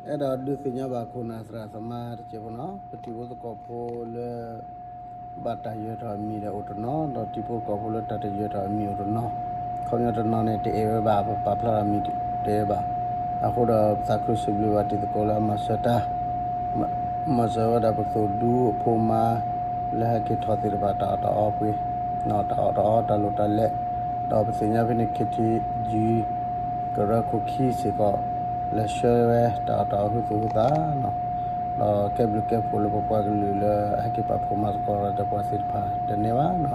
အဲၣ်ဒိးဒုးသ့ၣ်ညါဘၣ်ခိၣ်နၢ်သရၣ်သမါတစဲးဖိနီၤ, ပတံၤဖိသကိးဖိလၢ ဘၣ်တၢ်ယၢၤထီၣ်အမံၤဒီးအိၣ်တနီၤ, ဒီးတံၤဖိသကိးဖိလၢတၢ်တယၢၤထီၣ်အမံၤအိၣ်တနီၤ, ခီပညီတနီၤန့ၣ် တအဲၣ်ဝဲဘၣ်, ပပာ်ဖျါထီၣ်အမံၤတအဲၣ်ဝဲဘၣ်. အဃိဒီးပသးခုစံးဘျုးဘၣ်တံၤသကိးလၢအမၤစၢၤတၢ် မၤစၢၤဝဲဒၣ်ပသိၣ်ဒူအဖိမါ လၢဟဲက့ၤထီၣ်သ့ၣ်တဖၣ်တၢ်အီၣ်တၢ်အီပှ့ၤ, တၢ်အီၣ်တၢ်အီတၢ်လိၣ်တၢ်လဲၣ်, ဒီးပသ့ၣ်ညါဖဲန့ၣ် ခ့ထံယုၢ် ကရၢခိၣ်ခံစ့ၢ်ကီး လဲၤဆှၢဝဲတၢ်အီၣ်တၢ်အီဟုသူၣ်ဟုသးနီၤ, ဒီးကဲဘျုးကဲဖှိၣ်လၢပပှၤကလုာ်လၢအဟဲက့ၤပာ်ဖှိၣ်မၤသကိးဒီးပှၤသ့ၣ်တဖၣ်တန့ၢ်ဘၣ်နီၤ.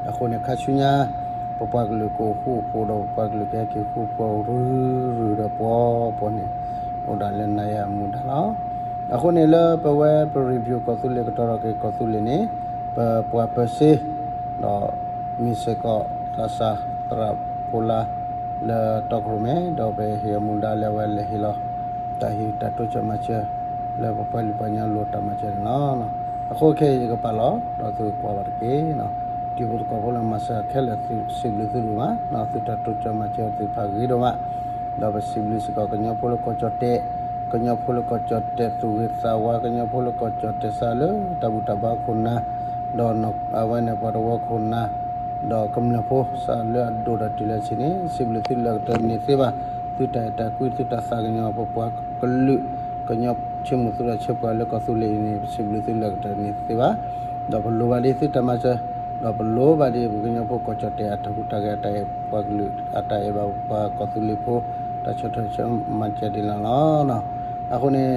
အဃိန့ၣ် ခါဆူညါ ပပှၤကလုာ်ကအိၣ်ဃူအိၣ်ဖိးဒီးပပှၤကလုာ်ကဟဲက့ၤဃူဖိးရူၤရူၤဒီးပှီၤပှီၤန့ၣ် အိၣ်ဒၣ်လၢနၤယၤမူဒါလီၤ. အဃိန့ၣ်လၢပဝဲပ review ကီၢ်သူလ့ၤကတီၤထီၣ်က့ၤကီၢ်သူလ့ၤန့ၣ် ပပှၤပၢၤစ့ ဒီးမ့ၢ်စ့ၢ်ကီးသးစၢ်သရၣ်ဖိလါ လၢတီခိၣ်ရိၣ်မဲ ဒီးပဟ့ၣ်အမူဒါလၢအဝဲလဲၤဟ့ၣ်လီၤ တၢ်ဟ့ၣ်တၢ်တိစၢၤမၤစၢၤ လၢပပှၤလုၢ်ပှၤကညီလိၣ်တၢ်မၤစၢၤန့ၣ်လီၤ. အဃိခဲအံၤယကပာ်လီၤ ဒီးသုကွၢ်ဘၣ်တက့ၢ်. တံၤဖိသကိးဖိလၢမၤစၢၤခဲလၢာ် စံးဘျုးသုဒိၣ်မး သုတၢ်တိစၢၤမၤစၢၤသ့ၣ်တဖၣ်ဂ့ၤဒိၣ်မး, ဒီးပစံးဘျုးစ့ၢ်ကီးကညီဖိလၢကီၢ်ကၠီၣ်တဲာ်, ကညီဖိလၢကီၢ်ကၠီၣ်တဲာ်သူၣ်ဂ့ၤသးဝါ, ကညီဖိလၢကီၢ်ကၠီၣ်တဲာ်စးလၢတၢ်ဘူၣ်တၢ်ဘါခိၣ်နၢ်, ဒီးအဝဲန့ၣ်ပှၤတဝၢခိၣ်နၢ်, ဒီးကမျၢၢ်ဖိစးလၢအဒိၣ်ဒီးတုၤလၢဆံးန့ၣ် စံးဘျုးသုလၢအကတၢၢ်န့ၣ်သ့ဘၣ်, သုတၢ်အဲၣ်တၢ်ကွံ သုတၢ်သးကညီၤ ပပှၤကလုာ် ကညီဆၢမုၢ်သုဒီးဆၢပှၤလၢကီၢ်သူလ့ၤအံၤန့ၣ် ပစံးဘျုးသုလၢအကတၢၢ်န့ၣ်သ့ဘၣ်, ဒီးပလိၣ်ဘၣ်ဒ်သုတၢ်မၤစၢၤ, ဒီးပလိၣ်ဘၣ်ဒ်ပကညီဖိကီၢ်ကၠီၣ်တဲာ်အတၢ်ဟူးတၢ်ဂဲၤ အတၢ်အဲၣ်ပှၤကလုာ် အတၢ်အဲၣ်ဘၣ်ပပှၤကီၢ်သူလ့ၤဖိ တၢ်ဆီၣ်ထွဲဆီၣ်မၤစၢၤဒ်န့ၣ်လီၤ. အဃိန့ၣ်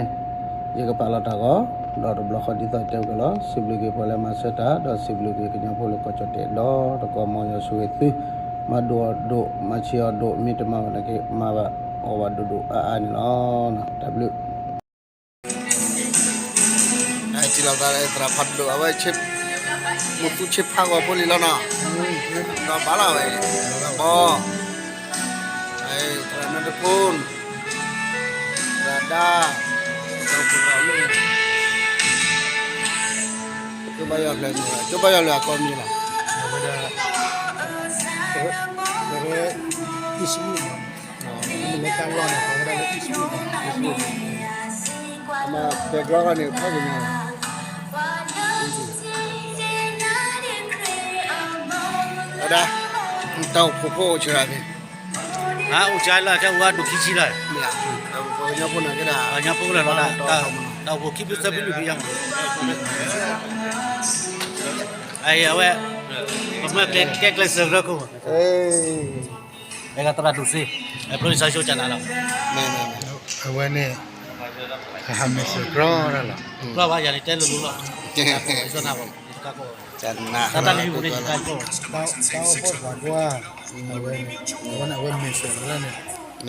ယကပာ်လီၤတၢ်ဂီၤ, ဒီးတဘျီဃီဒ်သိးတဲဝဲကလီၤ စံးဘျုးက့ၤပှၤလၢမၤစၢၤတၢ် ဒီးစံးဘျုးက့ၤကညီဖိလၢကီၢ်ကၠီၣ်တဲာ်ဒီတကီၢ် မ်ယွၤဆိၣ်ဂ့ၤသု, မၤဒိၣ်အီၤဒိၣ် မၤဆံးအီၤဒိၣ် မ့ၢ်တမၤဘၣ်နာ်က့ မၤဘၣ်အီၣ်ဘၣ်ဒိၣ်ဒိၣ်အါအါန့ၣ်လီၤ. တၢ်ဘျုး ထံၣ်လီၤသးလၢသရၣ်ဖးဒိၣ် အဝဲ မူသူဆ့ဖးဂီၤဖိလံလီၤနီၤ, ဒီးဘၣ်လီၤဝဲ, ဘီ, သရၣ်မ့တဖိ, သရၣ်ဒါ, ဒီးပလီၢ်လၢ ကၠိဘါယွၤဖျဲၣ်န့ၣ် ကၠိဘါယွၤလၢအကီၢ်မံၤလီၤ, အဝဲဒၣ် ကရၢ Eastwood မး, မ့ၢ်လၢတၢ်လီၢ်န့ၣ် အဝဲဒၣ်လၢ Eastwood မး, Eastwood မး, အမ့ၢ် background ခီန့ၣ် ဖးကညီလီၤ, ဝဲဒၣ် တၢ်အိၣ်ဖှိၣ်ဖိအိၣ်ဆၢဂၤဖဲ အိၣ်ဆၢလၢကဲဝဲဒိၣ်ခံဆံလီၤ, ပှၤကညီဖိန့ၣ်ကဲဒၣ် ကညီဖိလီၤ, တၢ်အိၣ်ဖှိၣ်ခံဖုသၢဖုလွံၢ်ဖုယါမး, အဝဲ ပမ့ၢ်ကဲကျဲးစၢးကရၢခိၣ်မး, အဲဂၤသရၣ်ဒိၣ်သ့, ဖျိလံာ်စီဆှံကနၤလီၤ, အဝဲန့ၣ် ဟးမ့ၢ်စၢၤကြီတၢ်လီၤ, ကြီဘၣ်ယၤန့ၣ်တဲလိၤလိၤလီၤ, တၢ်တၢ်လၢဟံၣ်ပူၤန့ၣ် တၢ်ကီၢ် တၢ်အိၣ်ဖှိၣ်ပှၤကွၢ်, အဝဲန့ၣ် အဝဲမ့ၢ်စၢၤလီၤန့ၣ်, တ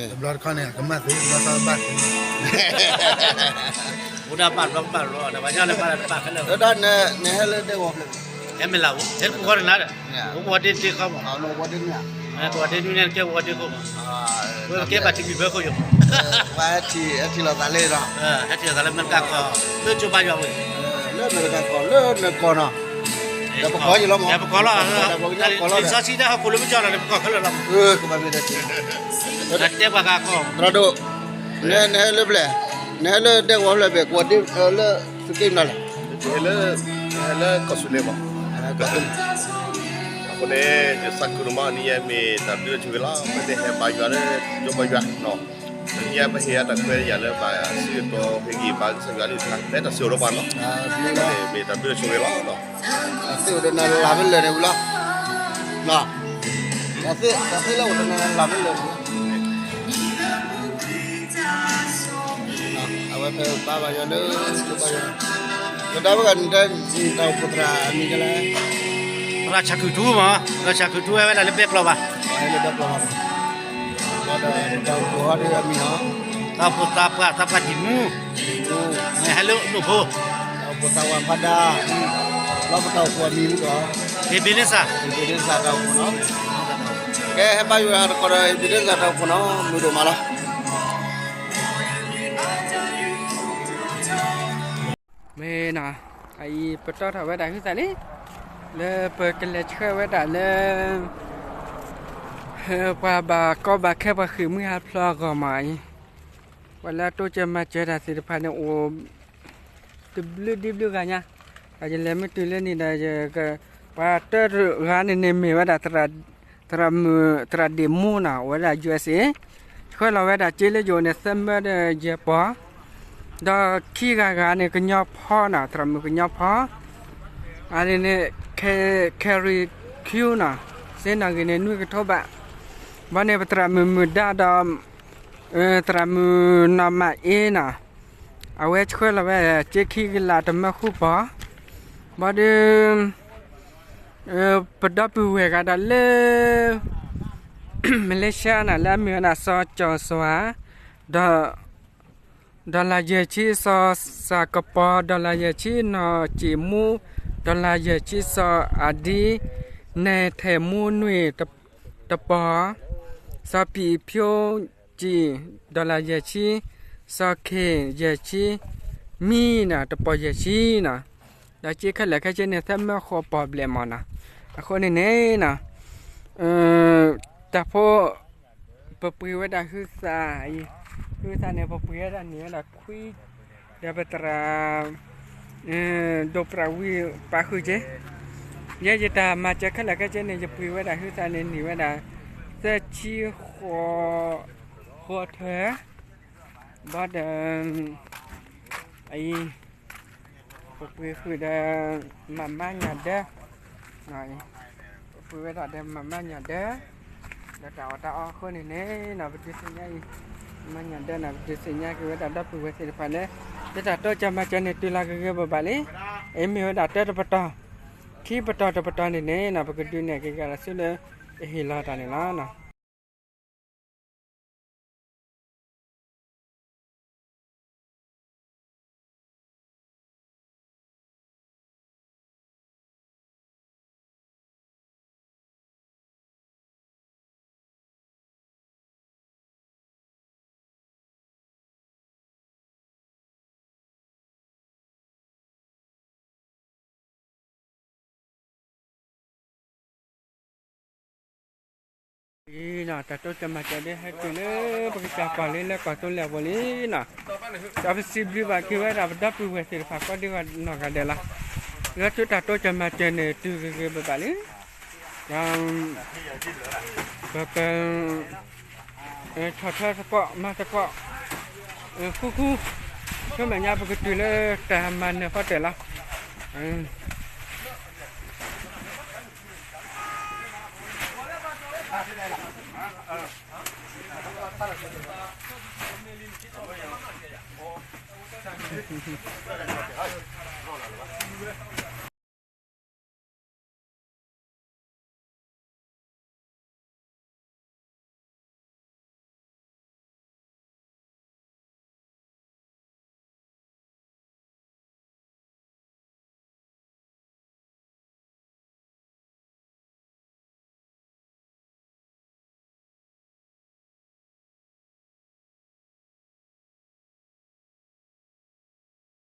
ဘျီတခီန့ၣ် အကမၣ်သ့ တဘျီတခီဘၣ်သ့, အိၣ်ဒၣ်ဘၣ်တဘျီကဘၣ်တဘျီ ဒီးဘၣ်ညီလၢဘၣ်တဘၣ်ခဲလၢာ်, ဒီးနဟဲလၢဒဲကဝီၤဖျၢၣ်, ဟဲမ့ၢ်လၢ ဟဲပူၤဃီတနၤဒီး, အိၣ်ပူၤဃီဒ့တ့ခီမး, ပူၤဃီဒ့နွံန့ၣ်ကဲပူၤဃီဒ့ခိၣ်မး, ဝဲကဲဘၣ်ထံကံၢ်ဘၢခိၣ်ယိာ်, ဟဲထံၣ်လိာ်သးလၢဒီး, ဟဲထံၣ်လိာ်သးလၢမဲတကါကီၢ်, လၢကၠိဘါယွၤဝဲ, လၢမဲတကါကီၢ် လၢနကီၢ်နီၤ, ဒီးပကီၢ်ယံၤလီၤမး, ပကီၢ်လီၤ, လံာ်စီဆှံတၢ်ဟီၣ်ခိၣ်လၢပကီၢ်လီၤန့ၣ် ပကီၢ်ခဲလၢာ်လီၤမး, တဲပှၤဂၤကီၢ်, သရၣ်ဒိၣ်, နဟဲလၢပျဲၢ်, နဟဲလၢဒဲကဝီၤဖျၢၣ်ဘ့ၣ် ကဝီၤဒ့လၢသုက့ၢ်မနုၤလဲၣ်, ဟဲလၢကီၢ်သူလ့ၤမး, အဃိန့ၣ် ယသးခုဒိၣ်မး နံၤယဲမ့ၢ်တၢ်ဘျုးဆိၣ်ဂ့ၤလီၤ, ပမ့ၢ်ဟဲဘါယွၤလၢ ကၠိဘါယွၤ, နံၤယဲပဟ့ၣ်အတၢ်ခွဲးယာ်လၢဘၣ်စံးကတိၤဟ့ၣ်ဂံၢ်ဘါကစၢ်ယွၤလံ, ဖဲတၢ်စံးအိၣ်ဒီးပှၤနီၤ, မ့ၢ်တၢ်ဘျုးဆိၣ်ဂ့ၤလီၤ, တၢ်သ့အိၣ်ဒီးနၤလၢ်ဖဲလဲၣ်န့ၣ်ဝံၤလီၤ, တၢ်သ့လၢအိၣ်ဒီးနၤလၢ်ဖဲလဲၣ်န့ၣ် အဝဲဖဲဘါဘၣ်ယွၤလၢ ကၠိဘါယွၤ, ကဒါဝဲဂၤနတဲတၢ်အိၣ်ဖှိၣ်သရၣ်အမံၤကလဲၣ်, သရၣ်ဆၣ်ခုၣ်ထူမး, သရၣ်ဆၣ်ခုၣ်ထူဝဲဝဲဒၣ်လၢဘဲကျိာ်ဘၣ်, လၢဘဲကျိာ်ဘၣ်, ဒီးတၢ်အိၣ်ဖှိၣ်ဟီဒ်အမံၤနီၤ, တၢ်အိၣ်ဖှိၣ်သးပှၢ် သးပှၢ်တံၢ်မူ, ဟဲလၢနိၣ်ဖိ, တၢ်အိၣ်ဖှိၣ်သးဝးဖးဒါ, လီၤပတၢ်အိၣ်ဖှိၣ်အမံၤမုၢ်ဒီး, အ့ဘ့ၤနံစၢ်, အ့ဘ့ၤနံစၢ်တၢ်အိၣ်ဖှိၣ်နီၤ, ကဲဟဲဘါယွၤတကီၢ်ဒီး အ့ဘ့ၤနံစၢ်တၢ်အိၣ်ဖှိၣ်နီၤ မုာ်ဒိၣ်မးလီၤ. မ့ၢ်နီၤ, အအံၤပတီၢ်ထီၣ်ဝဲဒၣ်ဟုသးလံ, လၢပကလဲၤဆှၢဝဲဒၣ်လၢ ပှၤဘၣ်ကီဘၣ်ခဲပှၤဃ့ၢ်မှံဟးဖျိးအဂီၢ်မးအံၤ, ပှၤလၢအတိစၢၤမၤစၢၤတၢ်သ့ၣ်တဖၣ်န့ၣ်အိၣ် တဘျုးဒ်ဘျုးဂၤညါ, ဒီးယလဲၤမ့ၢ်တုၤလၢန့ၣ်ဒီး ပှၤတၢတဂၤန့ၣ်န့ၣ်မ့ၢ်ဝဲဒၣ် သရၣ်မုၣ် သရၣ်ဒ့ၣ်မူနီၤ အိၣ်ဝဲဒၣ် ယူၢ်အ့းစ့ၣ်, ဆှၢလီၤဝဲဒၣ်စ့လၢယအိၣ်န့ၣ် သၢမၢဒီးယဲၢ်ပီၢ်, ဒီးခံဂၤဂၤန့ၣ် ကညီဖီနီၤ သရၣ်မုၣ်ကညီဖီ, အန့ၣ်န့ၣ် Carrie Q နီၤ, စ့နီၣ်ဂံၢ်န့ၣ် နွံကထိဘး, ဘီန့ၣ် ပသရၣ်မုၣ်မုၢ်ဒါဒီး သရၣ်မုၣ်နီၢ်မၤအ့နီၤ, အဝဲဆှၢလီၤဝဲစ့ခံကလးတမၢဃုပီၢ်, ဘီဒီး ပဒီပုၢ်ဝဲၢ်ဂၤဒီးလၢ မလ့ၡါနီၤ လၢအမ့ၢ်ဝဲဒၣ်စီၤကၠီၣ်စွၤ, ဒီး ဒီလၣ်ယဲၢ်ဆံ စီၤစၢ်ကပီၤ, ဒီလၣ်ယဲၢ်ဆံနီၢ်စံၣ်မူ, ဒီလၣ်ယဲၢ်ဆံစီၤအဒံ, နဲထဲၣ်မူနွံတပီၢ်, စီၤပံၣ်ဖၠိကံၣ်, ဒီလၣ်ယဲၢ်ဆံ, စီၤခ့ၣ်ယဲၢ်ဆံ, မံနီၤ တပီၢ်ယဲၢ်ဆံနီၤ, ဒီးစ့ခဲလၢာ်ခဲဆ့န့ၣ် သၢမၢဃိးပီၢ်ဘျဲၣ်မးနီၤ, အဃိန့ၣ်န့ၣ်နီၤ တၢ်ဖိ ပပှ့ၤဝဲဒၣ်ဟုသၣ်အံၤ, ဟုသၣ်န့ၣ် ပပှ့ၤဝဲဒၣ်န့ၢ်ဝဲဒၣ်ခွံ, ဒီးပသရၣ် ဒိၣ်ပြးဝံၤပာ်ဃုာ်က့ၤ, ယဲယတၢ်မၤစၢၤခဲလၢာ်ခဲဆ့န့ၣ် ယပှ့ၤဝဲဒၣ်ဟုသၣ်န့ၣ်န့ၢ်ဝဲဒၣ် သၢဆံဃိးထၢၣ်, ဘၣ်ဒီး အံၤ ပပှ့ၤဃုာ်ဒီး မၤမါညၣ်ဒၢ, ပပှ့ၤဝဲဒၣ်ဒီးမၤမါညၣ်ဒၢ, ဒီးတၢ်အီၣ်တၢ်အီအဃိန့ၣ်န့ၣ်နီၤ ပဒုးသ့ၣ်ညါအံၤ, မါညၣ်ဒၢနီၤ ပဒုးသ့ၣ်ညါက့ၤဝဲဒၣ်ဒီပုၢ်ဝဲၢ်သ့ၣ်တဖၣ်လၢ သုတၢ်တိစၢၤမၤစၢၤန့ၣ် တုၤလီၤဂ့ၤဂ့ၤဘၣ်ဘၣ်လံ, အမ့ၢ်ဝဲဒၣ်တၢတပတီၢ်, ခံပတီၢ်တပတီၢ်န့ၣ်န့ၣ်နီၤ ပကဒုးနဲၣ်က့ၤကဒီးဆူလၢ အဟ့ၣ်လီၤတၢ်န့ၣ်လီၤ. အံၤနီၤ တၢ်တိစၢၤမၤစၢၤဒ်ဟဲတုၤလၢ ပကစၢ်ပီၢ်လံလၢကီၢ်သူလ့ၤအပူၤလံနီၤ, ဒီးပစံးဘျုးဘၣ်က့ၤဝဲဒၣ်ပဒီပုၢ်ဝဲၢ်သ့ၣ်တဖၣ်ကိးဒံနီၢ်ဂၤဒဲးလီၤ, လၢသုတၢ်တိစၢၤမၤစၢၤန့ၣ် တုၤဂ့ၤဂ့ၤဘၣ်ဘၣ်လံ, ဒီး ပက ဆီၣ်ထွဲသကိး မၤသကိး ဃူဃူ, ဆူမဲာ်ညါပကတုၤလၢတၢ်မၤနၢၤဖီတၢၣ်လီၤ.